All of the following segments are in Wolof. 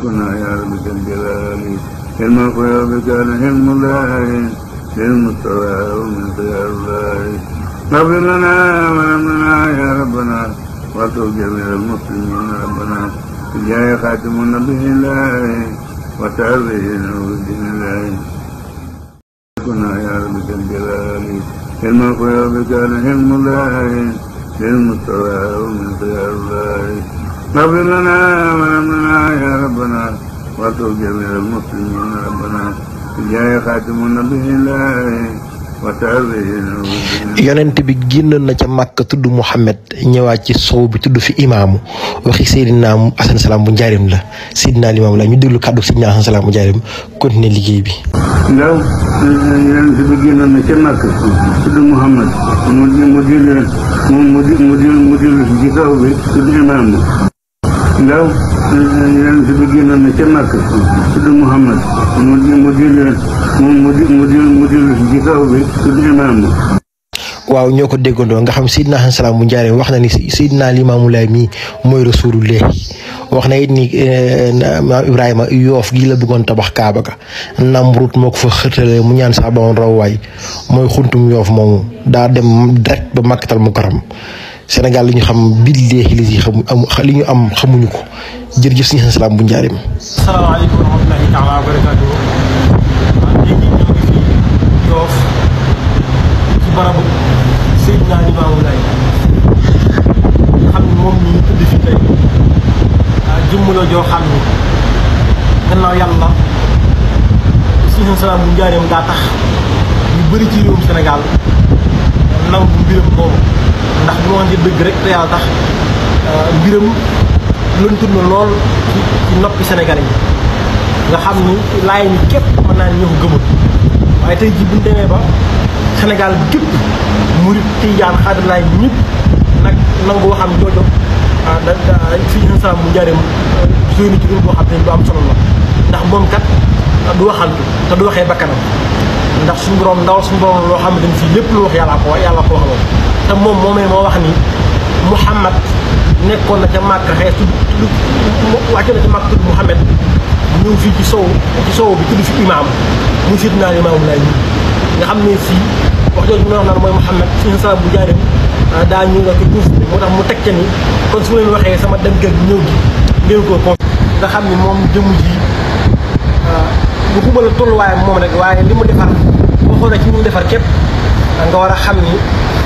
كنا يا رب الجلال الملك بك الحلم الله للمستوى ومن خيار الله اغفر لنا ولمنا يا ربنا واتوب جميع المسلمين ربنا جاء خاتم النبي الله وتعريه نور الدين الله كنا يا رب الجلال الملك بك الحلم الله للمستوى ومن خيار الله اغفر لنا ولمنا يا ربنا واتوب جميع المسلمين ربنا جاء خاتم النبي الله yonent bi génnoon na ca Màkka tudd Muhammad ñëwaat ci sow bi tudd fi imaamu waxi Seydina Asan Salaam bu njaarim la Seydina Limaamu la ñu déglu kàddu Seydina Asan Salaam bu njaarim continuer liggéey bi. ndaw yonent bi génnoon na ca Màkka tudd Muhammad mu dil ci sow bi tudd imaamu ndaw yonent bi génnoon na ca Màkka tudd Muhammad mu dil ci sow bi tudd imaamu. waaw ñoo ko déggandoo nga xam Seydina Asan Salaam bu njaarim wax na ni Seydina Limaamu Laay mii mooy Rasulullah wax na it ni maam Ibrahima Yoof gi la bëggoon tabax Kaaba ga Namrut moo ko fa xërtale mu ñaan sax ba woon raw waay mooy xuntum Yoof moomu daa dem direct ba Makkatal Mukarram Sénégal li ñu xam billaahi li ñu am xamuñu ko jërëjëf Seydina Asan Salaam bu njaarim. asalaamaaleykum wa rahmatulaahi taala wa barakaatuh. léegi ñoo ngi fi Yoof ci barabu Seydina Limaamu Laay nga xam ne moom ñu tudd fi tey jëmm la joo xam ne gannaaw yàlla Seydina Asan Salaam bu njaarim daa tax ñu bëri ci réewum Sénégal nangu mbiram boobu ndax bu ma waxee dëgg rek te yàlla tax mbiram lëntul na lool ci noppi Sénégalais yi nga xam ni laay ni képp mën naa ñoo ko gëmul waaye tey jii bu ñu demee ba Sénégal gépp murit tijaan xaadir laay ñëpp nag nangu waxam joojo Seydina Asan Salaam bu njaarim sóyni ci boo xam ne du am solo la ndax moom kat du waxantu te du waxee bakkanam ndax suñu borom ndaw suñu borom loo xamante ni fii lépp lu wax yàlla ko waxaloon te moom moomee moo wax ni Muhammad nekkoon na ca Màkka xëy tudd wàcce na ca Màkka tudd Muhammad ñëw fii ci sow bi tudd fi imaam muy Seydina Limaamu Laay nga xam ne fii wax jooju mu wax naan mooy Muhammad Seydina Asan Salaam bu njaarim daa ñu nga ko duuf bi moo tax mu teg ca ni kon su ma leen waxee sama dem kër ñëw gi ngeen ko kon nga xam ni moom jëmm ji bu xuma la tolluwaayam moom rek waaye li mu defar boo xoolee ci mu defar képp nga war a xam ni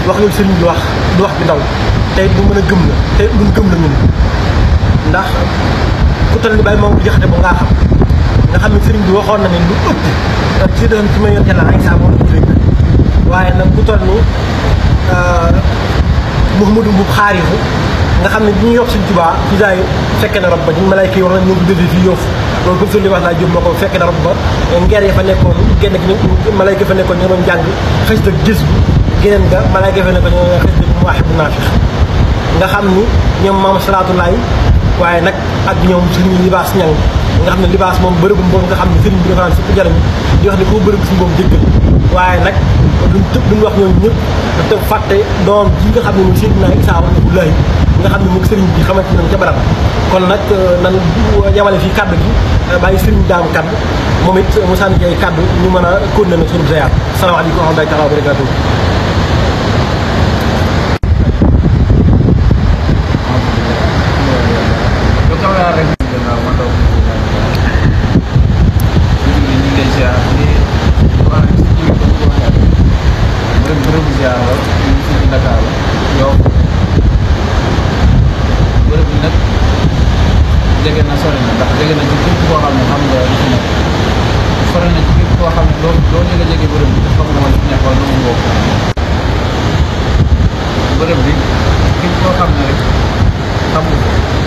wax yooyu sëriñ bi wax du wax bi ndaw tey du mën a gëm la tey lu gëm la ñun ndax ku toll ni bàyyi moom bu joxate ba ngaa xam nga xam ne sëriñ bi waxoon na ne lu ëpp ci doon ci may yonte la ay saa moom la dégg waaye nag ku toll ni Mouhamadou Mboub xaarifu nga xam ne bi ñuy wax suñ Tuubaa ci daay fekke na rob ba ñu malayka yi wax na ñu ngi defee fii Yoof loolu comme li wax laa jób moo ko fekke na rob ba ngeer ya fa nekkoon génn gi malayka fa nekkoon ñoo doon jàng xës da gis bi géneen nga malayka fa nekkoon ñoo doon xës da mu waaxe bu naafix nga xam ni ñoom maam salaatu laay waaye nag ak ñoom suñu libaas ñang nga xam ne libaas moom bërëbu boobu nga xam ne sëriñ bi defaan si jaram di wax ne koo bërëb suñu boobu jéggal waaye nag duñ wax ñooñu ñëpp te fàtte doom ji nga xam ne moom Seydina Isaa Abdullaahi nga xam ne moom sëriñ bi xamante nañ ca barab kon nag nan yamale fii kaddu gi bàyyi sëriñ daam kaddu moom it mu sànni ci ay kaddu ñu mën a continuer suñu ziyaar salaamaaleykum wa rahmatullaahi taala wa barakaatuh. jege na sori na ndax jege na ci képp koo xam ne xam nga li fi nekk sori na ci képp koo xam ne loo jege bërëb bi xam nga li fi nekk wala lu mu bokk bërëb bi képp koo xam ne rek xam nga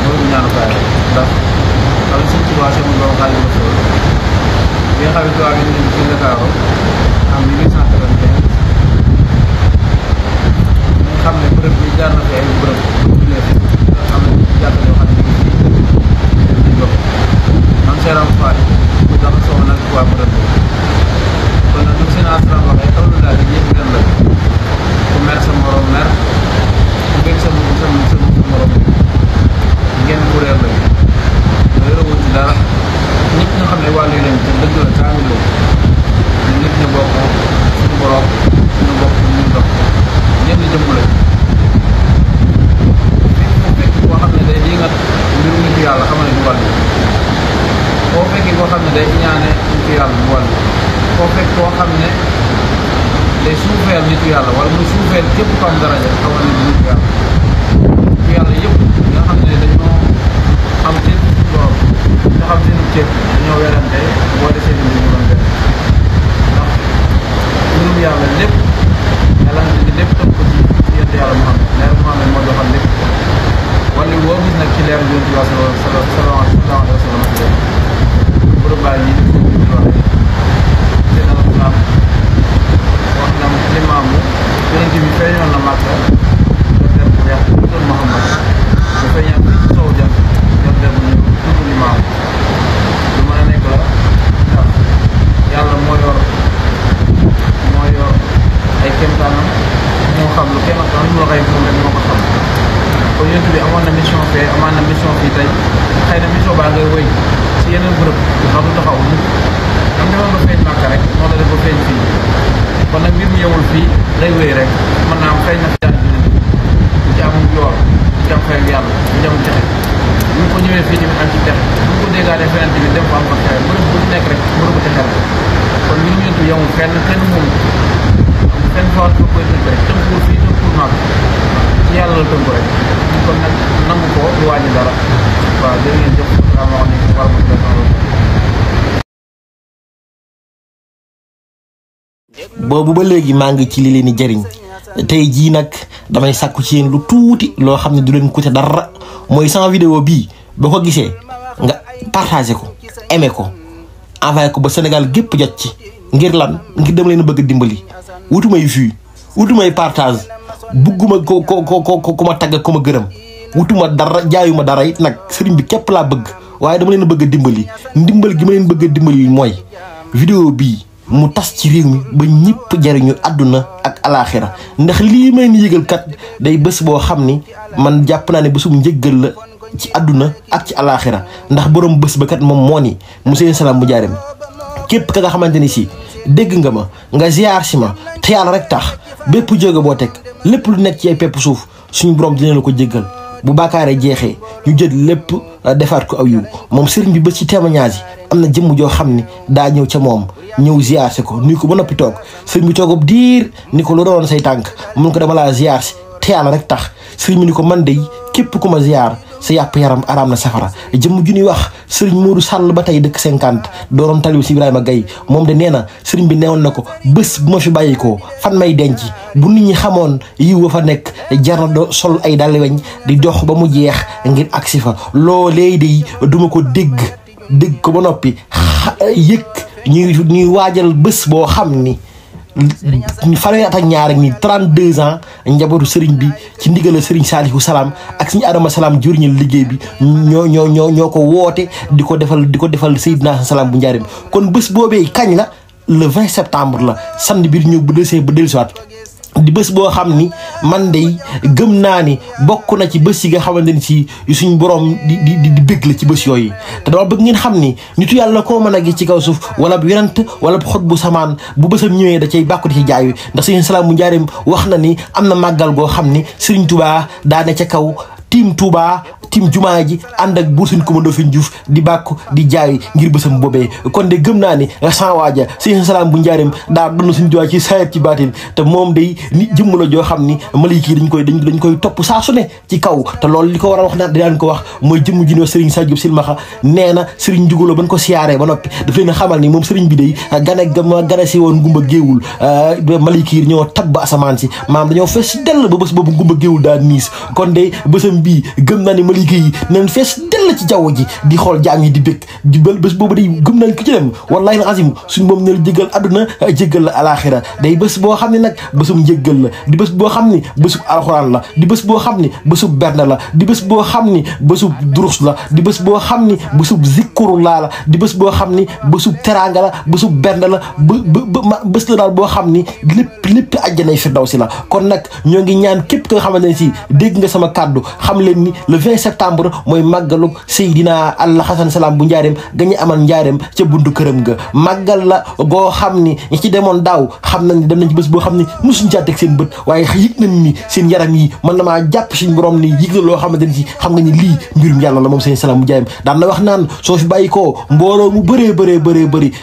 bërëb ñaanukaay la ndax xam ne suñ situation mu doon xaalis la sol bi nga xam ne tubaab yi ñu ci Ndakaaru am 1895 nga xam ne bërëb bi jaar na fi ay bërëb nga xam ne jàppale yoo xam ne man seeram faat bu tax soxna nag waa mu rëdd kon nag seen asran waxee xawlu daal di ñëpp ren la ku mer sa morom mer ku bëgg sa morom ngeen kuréel lañu loolu rëwul ci dara koo fekkee koo xam ne day ñaane nitu yàlla mu wàll koo fekk koo xam ne day suufeel nitu yàlla wala muy suufeel képp ko am daraja xamal ne nitu yàlla yëpp nga xam ne dañoo am cër ci borom nga xam seenu cër dañoo werante boole seen i mbir mu doon benn ndax mbirum yàlla lépp yàlla xam ne lépp tënk ko ci yonent yàlla Muhammad leer Muhammad moo doxal lépp wala woo gis nag ci leer yonent bi sallallahu alayhi wa sallam bërëb baa ñi di waxee seen alxuraan wax na limaamu yonent bi feeñoon na Màkka yor der bu weex tuddal Muhammad bu feeñaat fii ci sowu jant yor der bu ñëw tudd limaamu lu mën a nekk la ndax yàlla moo yor ay kéemtaanam moo xam lu kenn xam lu xëy moom rek moo ko xam kon yonent bi amoon na mission fee amaan na mission fii tey xëy na mission baa ngay wëy si yeneen bërëb ndax du taxaw mukk am demoon ba feeñ Màkka rek moo la def ba feeñ fii kon nag mbir mi yemul fii day wëy rek mën naa am feeñ na fi daan du ci amul yoor du ci am fay yàlla du ci amul texe bu ñu ko ñëwee fii tamit am ci texe bu ñu ko déggaatee feneen tamit dem fa am fa texe bërëb bu nekk rek bërëbu texe la kon mbir mi yonent bi yemul fenn kenn moom kenn fawat ko koy tënk rek tënkul fii tënkul Màkka ci yàlla la tënk rek kon nag nangu ko du wàññi dara waaw jërë ngeen jëf asalaamaaleykum wa rahmatulah. boobu ba léegi maa ngi ci li leen di jëriñ tey jii nag damay sàkku ci yéen lu tuuti loo xam ne du leen coûter dara mooy sama vidéo bii boo ko gisee nga partagé ko aimé ko envoyé ko ba Sénégal gépp jot ci ngir lan ngir dem leen bëgg a dimbali wutumay vue wutumay partage bugguma ko ma tagg ko ma gërëm wutuma dara jaayuma dara it nag sëriñ bi képp laa bëgg waaye dama leen bëgg a dimbali ndimbal gi ma leen bëgg a dimbali mooy vidéo bii mu tas ci réew mi ba ñëpp jariñu àdduna ak alaaxira ndax lii may ni yëgal kat day bés boo xam ni man jàpp naa ne bésum njëggal la ci àdduna ak ci alaaxira ndax borom bés ba kat moom moo ni Monsieur Salam bu Njaareem képp ka nga xamante ni si dégg nga ma nga ziar si ma te yàlla rek tax bépp jóge boo teg lépp lu nekk ci ay pepp suuf suñu borom dina la ko jéggal bu baakaaree jeexee ñu jël lépp defaat ko aw yiw moom sëriñ bi ba ci témoignage yi am na jëmm joo xam ni daa ñëw ca moom ñëw ziar si ko nuyu ko ba noppi toog sëriñ bi toogub diir ni ko lu doon say tànk mun ko dama laa ziar si te yàlla rek tax sëriñ bi ni ko man de képp ku ma ziar sa yàpp yaram araam na safara jëmm ju ñuy wax sëriñ Modou Sall ba tey dëkk 50 dooroon talibu si Ibrahima Gaye moom de nee na sëriñ bi neewoon na ko bés bu ma fi bàyyikoo fan may denc bu nit ñi xamoon yiw wa fa nekk jar na sol ay dàlli weñ di dox ba mu jeex ngir agsi fa loolee de duma ko dégg ko ba noppi yëg ñuy waajal bés boo xam ni fanweeri at ak ñaar ak ni 32 ans njabootu sëriñ bi ci ndigal sëriñ Saalihu Salaam ak suñu Adama Salaam jëriñal liggéey bi ñoo ko woote di ko defal Seydina Salam bu Njaareem kon bés boobee kañ la le 20 septembre la samedi biir ñëw bu dellusiwaat di bés boo xam ni man de gëm naa ni bokk na ci bés yi nga xamante ni si suñ borom di bëgg la ci bés yooyu te dama bëgg ngeen xam ni nitu yàlla koo mën a gis ci kaw suuf wala yonent wala xot bu samaan bu bésam ñëwee da cay bàkku di ci jaayu ndax Sëriñ Salam bu Njaareem wax na ni am na màggal goo xam ni Sëriñ Tuubaa daa ne ca kaw tiim Touba tiim jumaa ji ànd ak buur suñ commando fi Diouf di bàkku di jaay ngir bésam boobee kon de gëm naa ni sans waaja Sëriñ Salam bu Njaareem daa doon suñ Tuubaa ci sayet ci baatin te moom day nit jëmm la joo xam ni maliki dañ koy topp saa su ne ci kaw te loolu li ko war a wax na daan ko wax mooy jëmm ji ne Sëriñ Sa Diop Silmaxa nee na Sëriñ Njuguloo bañ ko siyaaree ba noppi daf leen a xamal ni moom sëriñ bi day gane si woon ngumba géewul maliki ñoo tabb asamaan si maam dañoo fees dell ba bés boobu ngumba géewul daa niis kon de bésam bii gëm naa ni maliki yi nañ fees dell ci jaww ji di xool jaam yi di bëgg di bés boobu day gëm nañ ko ci dem wallahi na azim suñu moom ne la jéggal àdduna jéggal la alaxira day bés boo xam ne nag bésum njéggal la di bés boo xam ni bésub alxuraan la di bés boo xam ni bésub berne la di bés boo xam ni bésub durus la di bés boo xam ni bésub zikkurulaa la di bés boo xam ni bésub teraanga la bésub berne la bés la daal boo xam ni lépp àjjanay firdawsi la kon nag ñoo ngi ñaan képp ka nga xamante ne si dégg nga sama kàddu xam leen ni le 20 septembre mooy màggalu Seydina Alxasan Salaam bu njaareem gañu amal njaareem ca buntu këram ga màggal la goo xam ni ñi ci demoon daaw xam nañ ni dem nañ ci bés boo xam ni mosuñ caa teg seen bët waaye yëg nañ ni seen yaram yi mën na maa jàpp suñu borom ni yëg na loo xamante ni si xam nga ni lii mbirum yàlla la moom Sëñ Salaam bu njaareem daan na wax naan soo fi bàyyi koo mbooloo mu bëri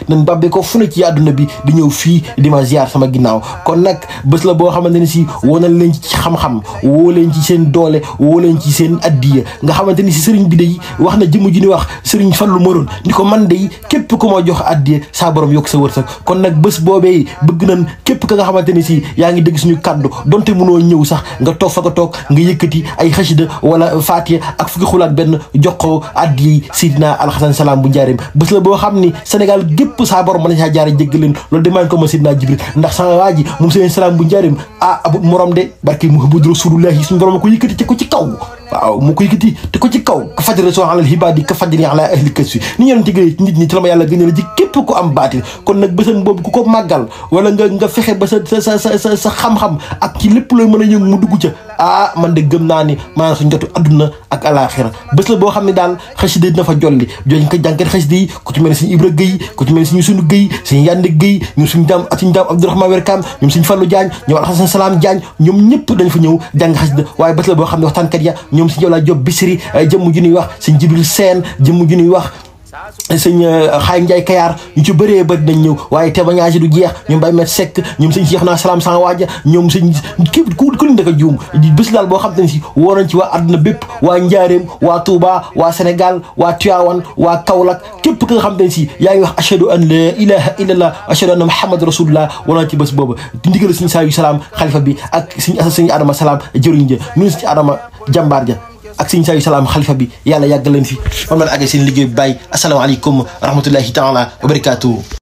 nañ babbe ko fu ne ci àdduna bi di ñëw fii di ma ziar sama ginnaaw kon nag bés la boo xamante ni si wonal leen ci xam-xam woo leen ci seen doole woo leen ci seen addiya nga xamante ni si sëriñ bi day wax na jëmm ji ni wax sëriñ Fallu Maroon ni ko man day képp ku ma jox addiya saa borom yokk sa wërsëg kon nag bés boobee bëgg nañ képp ka nga xamante ni si yaa ngi dégg suñu kàddu donte mënoo ñëw sax nga toog fa nga toog nga yëkkati ay xasida wala faatiya ak fukki xulaat benn jox ko addiya Seydina Alxasan Salaam bu njaareem bés la boo xam ni Sénégal gépp saa borom mën na saa jaare jéggal leen loolu demaan ko ma Seydina Jibril ndax sama waa ji moom Sëñ Salaam bu njaareem abut morom de barke Muhammadu Rasulullahi suñu borom ko yëkkati te ko ci kaw waaw mu ko yëkkati te ko ci kaw ka fajri soo alal hibaadi ka fajri ala ahli kasfi ni ñu leen tigee nit ñi ci la ma yàlla gën a ji képp ko am baatin kon nag bésam boobu ku ko màggal wala nga fexe ba sa xam-xam ak ci lépp looy mën a yëngu mu dugg ca man de gëm naa ni maanaam suñ jotu adduna ak alaxira bés la boo xam ne daal xasida dina fa jolli jooñ ko jànkat xasida yi ku ci mel ne suñu Ibra Gueye ku ci mel ne suñu Sunu Gueye suñu Yande Gueye ñoom suñu daam Abdourahmane Werkam ñoom suñu Fallou Diagne ñoom Alxasan Salaam Diagne ñoom ñëpp dañ fa ñëw jàng xasida waaye bés la boo xam ne waxtaankat ya ñoom suñu Jawla Job Bisri jëmm ju ñuy wax suñ Jibril Seen jëmm ju ñuy wax sëñ Xaay Njaay Kayaar ñu ci bëree bëri nañ ñëw waaye témoignage du jeex ñoom Baye Met Seck ñoom sëñ Cheikh naa Salaam sans waaja ñoom sëñ képp ku leen daka juum bés daal boo xam te ne si woo nañ ci waa àdduna bépp waa Njaareem waa Touba waa Sénégal waa Tivaouane waa Kaolack képp ki nga xam te ne si yaa ngi wax ashhadu an la ilaha illallah ashhadu anna Muhammad rasulullah wala ci bés boobu ndigal sëñ Saliou Salaam xalifa bi ak sëñ Adama Salaam jëriñ ja ñun sëñ Adama jàmbaar ja ak sëñ Saliou Salaam xalifa bi yàlla yàggal leen fi man man àggee seen liggéey bi bàyyi asalaamaaleykum wa rahmatullahi taala wa barakaatuhu